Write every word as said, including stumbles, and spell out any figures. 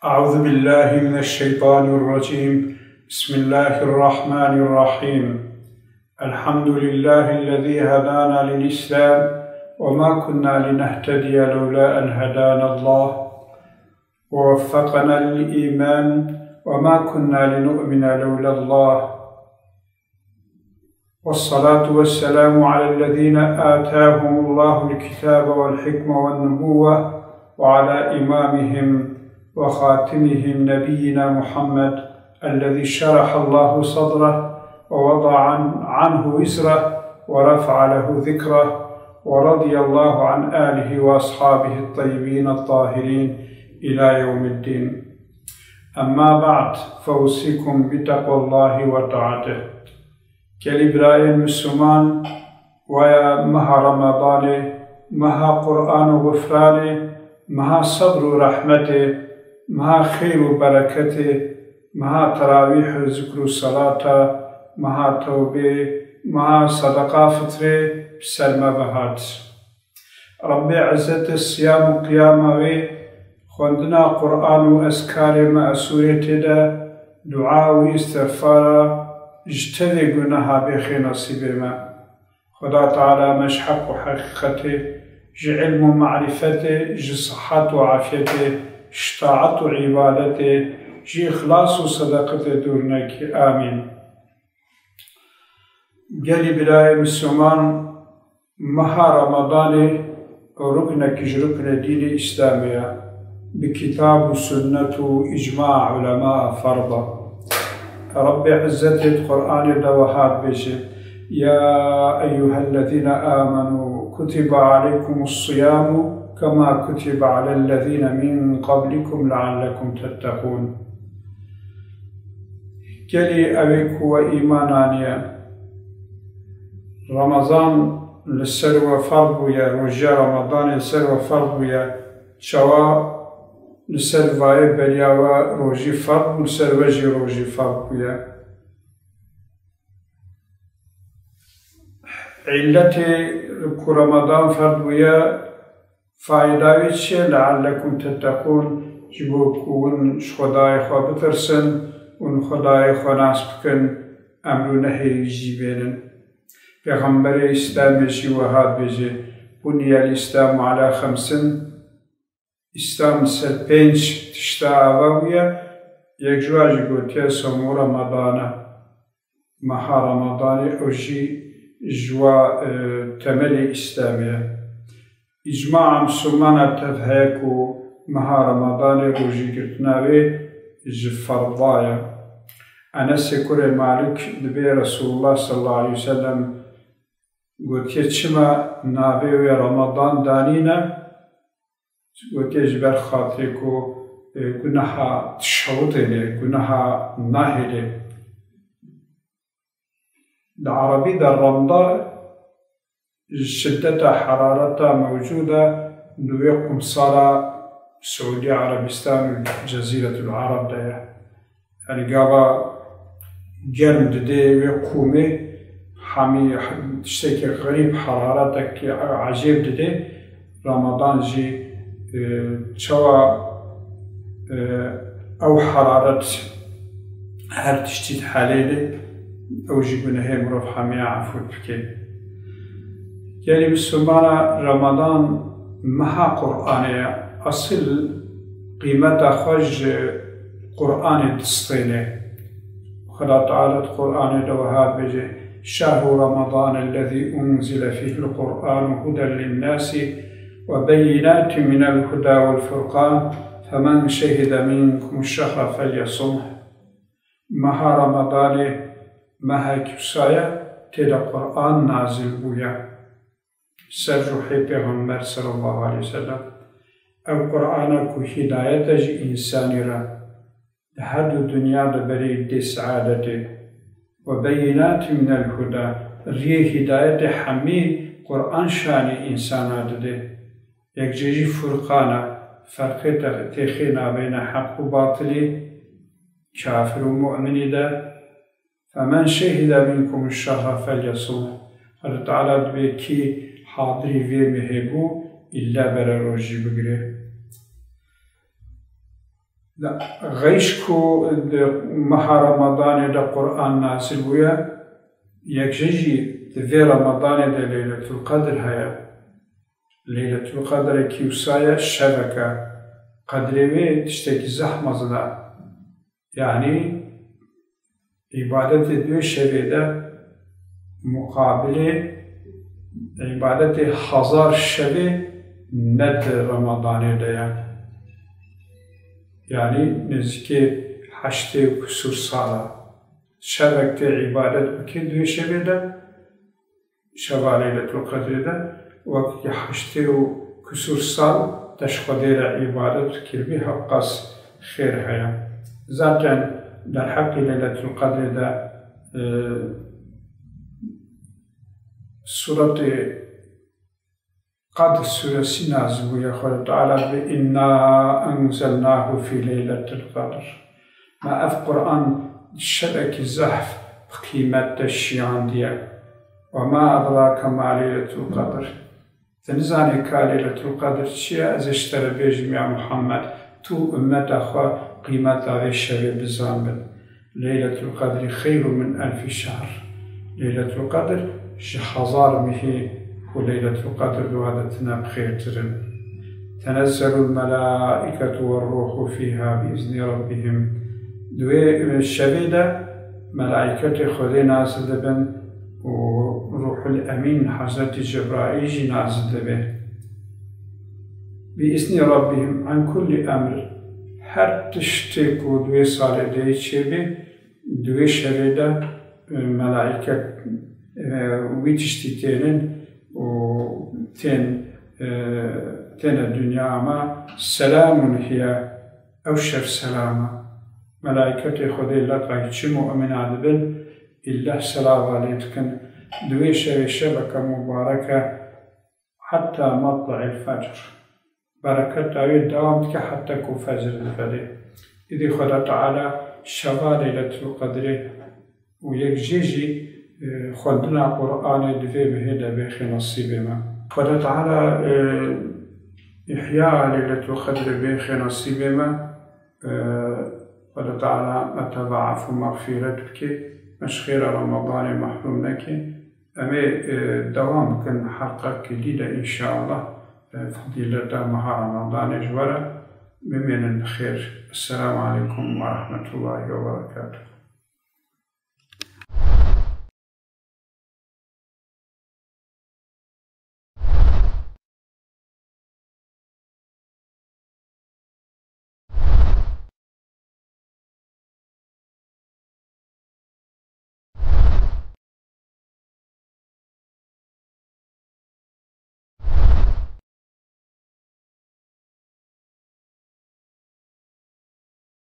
أعوذ بالله من الشيطان الرجيم. بسم الله الرحمن الرحيم. الحمد لله الذي هدانا للإسلام وما كنا لنهتدي لولا أن هدانا الله ووفقنا للإيمان وما كنا لنؤمن لولا الله. والصلاة والسلام على الذين آتاهم الله الكتاب والحكمة والنبوة وعلى إمامهم وخاتمهم نبينا محمد الذي شرح الله صدره ووضع عن-، عنه وزره ورفع له ذكره ورضي الله عن آله وأصحابه الطيبين الطاهرين إلى يوم الدين. أما بعد، فأوصيكم بتقوى الله وطاعته. Gelî birayên Misliman, waya meha Ramadanê, meha Qur'an û xufranê, meha sebr û rehmetê, meha xêr û bereketê, meha terawîh û zikr û selata, meha tewbê, meha sedeqa fitrê bi ser me ve hat. Rebbê Izzetê siyam û qiyama wê, xwendina Qur'an û ezkarê me'sûrê tê de, dua û îstixfara ji tevê guneha bêxê nesîbê me. Xweda Teala me ji heq û heqîqetê, ji ilm û marîfetê, ji sihet û afiyetê, ji taet û îbadetê, ji îxlas û sedeqetê dûr nekî. Amîn. Gelî birayê Misliman, meha Ramadanê ruknekî ji ruknê dînê Îslamê ye. Bi kitab û sunnet û îcma ulema ferz e. Rebbê Izzetê di Qur'anê de wiha dibêje: يا أيها الذين آمنوا كتب عليكم الصيام كما كتب على الذين من قبلكم لعلكم تتقون. Gelî ew ê ku we îman aniye, Ramazan li ser we ferz bûye, rojiya Ramadanê li ser we ferz bûye, çawa li ser vayê beriya we rojî ferz bû, li ser we jî rojî ferz bûye? Îlletê ku Ramadan ferz bûye, fayda wê çi ye? لعلكم تتقون, ji bo ku hûn ji Xwedayê xwe bitirsin, hûn Xwedayê xwe nas bikin, emr û nehê wî jî bênin. Pêxemberê Îslamê jî wiha dibêje: بني الإسلام على خمس, Îslam li ser pênc tişta ava bûye, yek ji wan jî gotiye sewm û Ramadan e. Meha Ramadanê ew jî ji wa, e, temelê Îslamê ye. Îcmaa Mislimana tev heye ku meha Ramadanê rojîgirtina wê ji ferza ye. Enesê kurê Malik dibê Resulullah sallallahu aleyhi ve sellem gotiye: çima navê wê Ramadan danîne? Gotiye: ji ber xatirê ku, e, guneha dişewitêne, guneha nahêle. Di Erebî de remda şiddeta herareta mewcûd e, li wê qumsara Siûdî Erebistan û Cezîretul Ereb de ye. Yani gava germ didê wê qûmê, hemî tiştekî xerîb, heraretekî ecêb didê. Ramadan jî, e, çawa, e, ew heraret her tiştî dihelêne, ew jî gunehê mirov hemiya efû dike. Gelî Mislimana, Ramadan meha Qur'anê ye. Esil qîmeta xwe ji Qur'anê distêne. Xweda Teala di Qur'anê de wiha dibêje: شهر رمضان الذي أنزل فيه القرآن هدى للناس وبينات من الهدى والفرقان فمن شهد منكم الشهر فليصمه. Meha Ramadanê mehekî wisa ye, tê de Qur'an nazil bûye ser ruhê Pêxember sallallahu aleyhi ve sellem. Ev Qur'ana ku hîdayet e ji însanî re, di her du dinya de berê dê seadetê. وبينات من الهدى, riyê hîdayetê hemî Qur'an şanê însana dide. Yek jê jî Furqan e, ferqê te-, têxê nabeyna heq û batilî, kafir û mu'minî de. فمن شهد منكم الشهر فليصمه. Xwedê Teala dibê kî hadirî vê mehê bû, îlle bere rojî bigire. Xeyş ku di meha Ramadanê de Quran nazil bûye, yek jê jî di vê Ramadanê de Leyletul Qedr heye. Leyletul Qedrekî wisa ye, şeveke. Qedrê wê tiştekî zehf mezin e. Yanî îbadetê duê şevê de muqabilê îbadetê hezar şevê ne di Ramadanê de ye. Yanî nêzîkê heştê û kusûr sal e. Şevek tê îbadet bikê duê şevê de, şeva Leyletul Qedrê de, wekî heştê û kusûr sal te ji Xwedê re îbadet kirbî, hewqas xêr heye. Zaten derheqî Leyletul Qedrê de, e, Suretê Qedr suresî nazil bûye, Xwedê Teala dibê, "Inna enzelnahu fî leyletil qedr." Me ev Quran şevekî zehf bi qîmet de şiyandiye. "Ve ma edrake ma leyletul qedr." Tu nizanî ka Leyletul Qedr çi ye? Ez ê ji te re bêjim, ya Muhammed, tu û ummeta xwe qîmeta vê şevê bizanibin. Leyletul Qedrî xeyrun min elfî şehr. Leyletul Qedr ji hezar mehî ku Leyletul Qedr di wa de tine bi xêrtir in. Tenezzelul melâiketu werruhu fîha bi izni rabbihim. Di wê şevê de melaîketê Xwedê nazil dibin û Ruhul Emîn, Hezretî Cebraîl jî nazil dibe. Bi izni rabbihim an kulli emr. Her tiştê ku di wê salê de yê çêbê, di wê şevê de, e, melaîket, e, wî tiştî tênin û tên, e, têne dinya, ama selamun hiye, ew şev selam e. Melaîketê Xwedê leqay çi mu'mina dibin, îlleh selava lê dikin. Di wê şevê şeveke mubareke heta matle'il fecr. Bereketa wê dewam dike heta ku fecr divelê. Îdî Xweda Teala şeva Leyletul Qedrê û yek jê jî, e, xwendina Qur'anê di vê mehê de bêxê nesîbê me. Xweda Teala, e, îhya Leyletul Qedrê bêxê nesîbê me. E, Xweda Teala me tevaef û mexfîret bike, me ji xêra Ramadanê mehrûm neke. Em ê, e, dewam bikin helqekî dî de înşallah, e, fedîleta meha Ramadanê ji we re. Bimînin bi xêr. Esselamu aleykum ve rahmetullahi ve berekatuhu.